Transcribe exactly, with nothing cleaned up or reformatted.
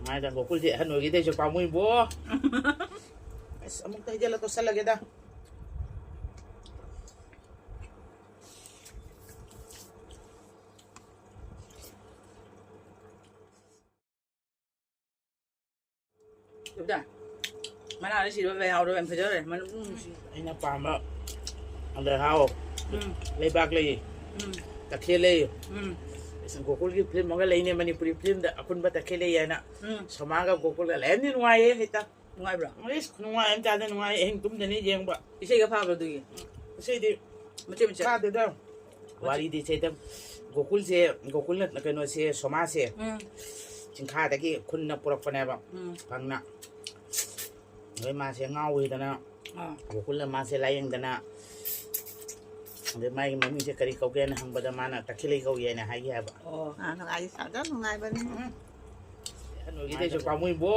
ꯃꯥꯏꯗ ꯒꯣꯀꯨꯜꯁꯦ ꯑꯍꯟ ꯑꯣꯏꯈꯤꯗꯩꯁꯨ ꯄꯥꯝꯃꯨꯏꯕꯣ꯫ ꯑꯁ, ꯑꯃꯨꯛꯇ ꯍꯩꯖꯜꯂ ꯇꯣꯠꯁꯜꯂꯒꯦꯗ꯫ ꯌꯣꯛꯇ꯫ ꯃꯅꯥꯗ ꯁꯤꯔꯕ ꯂꯩꯍꯥꯎꯗꯣ ꯌꯥꯝ ꯐꯖꯈ꯭ꯔꯦ꯫ ꯃꯅꯨꯡ ꯅꯨꯡꯁꯤ꯫ ꯑꯩꯅ ꯄꯥꯝꯕ ꯂꯩꯍꯥꯎ, ꯎꯝ꯫ ꯂꯩꯕꯥꯛ ꯂꯩ, ꯎꯝ꯫ ꯇꯈꯦꯜ ꯂꯩ꯫ ꯎꯝ꯫ ꯑꯁ, ꯒꯣꯀꯨꯜꯒꯤ ꯐꯤꯂꯝ ꯑꯃꯒ ꯂꯩꯅꯦ, ꯃꯅꯤꯄꯨꯔꯤ ꯐꯤꯂꯝꯗ ꯑꯄꯨꯟꯕ ꯇꯈꯦꯜ ꯂꯩ ꯍꯥꯏꯅ꯫ ꯎꯝ꯫ ꯁꯣꯃꯥꯒ ꯒꯣꯀꯨꯜꯒ ꯂꯩꯔꯝꯅꯤ, ꯅꯨꯡꯉꯥꯏꯌꯦ ꯍꯦꯛꯇ꯫ ꯅꯨꯡꯉꯥꯏꯕ꯭ꯔꯣ? ꯑꯁ, ꯈꯨꯅꯨꯡꯉꯥꯏ ꯑꯃ ꯆꯥꯗ ꯅꯨꯡꯉꯥꯏ, ꯑꯍꯤꯡ ꯇꯨꯝꯗꯅꯤ ꯌꯦꯡꯕ꯫ ꯏꯁꯩꯒ ꯐꯥꯕ꯭ꯔꯣ ꯑꯗꯨꯒꯤ? ꯏꯁꯩꯗꯤ ꯃꯆꯦꯠ ꯃꯆꯦꯠ꯫ ꯐꯥꯗꯦꯗ꯫ ꯋꯥꯔꯤꯗꯤ ꯏꯁꯩꯗ ꯒꯣꯀꯨꯜꯁꯦ, ꯒꯣꯀꯨꯜꯅ ꯀꯩꯅꯣꯁꯦ, ꯁꯣꯃꯥꯁꯦ ꯎꯝ꯫ ꯆꯤꯡꯈꯥꯗꯒꯤ ꯈꯨꯟꯅ ꯄꯨꯔꯛꯄꯅꯦꯕ꯫ ꯎꯝ꯫ ꯐꯪꯅ꯫ ꯑꯗꯩ ꯃꯥꯁꯦ ꯉꯥꯎꯋꯤꯗꯅ ꯑꯥ꯫ ꯒꯣꯀꯨꯜꯅ ꯃꯥꯁꯦ ꯂꯥꯌꯦꯡꯗꯅ, ꯑꯗꯩ ꯃꯥꯒꯤ ꯃꯃꯤꯡꯁꯦ ꯀꯔꯤ ꯀꯧꯒꯦꯅ ꯍꯪꯕꯗ ꯃꯥꯅ ꯇꯈꯦꯜꯂꯩ ꯀꯧꯏ ꯍꯥꯏꯅ ꯍꯥꯏꯒꯤ ꯍꯥꯏꯕ꯫ ꯑꯣ꯫ ꯑꯥ, ꯅꯨꯡꯉꯥꯏ, ꯁꯥꯗ ꯅꯨꯡꯉꯥꯏꯕꯅꯤ꯫ ꯎꯝ꯫ ꯑꯍꯟ ꯑꯣꯏꯈꯤꯗꯩꯁꯨ ꯄꯥꯝꯃꯨꯏꯕꯣ꯫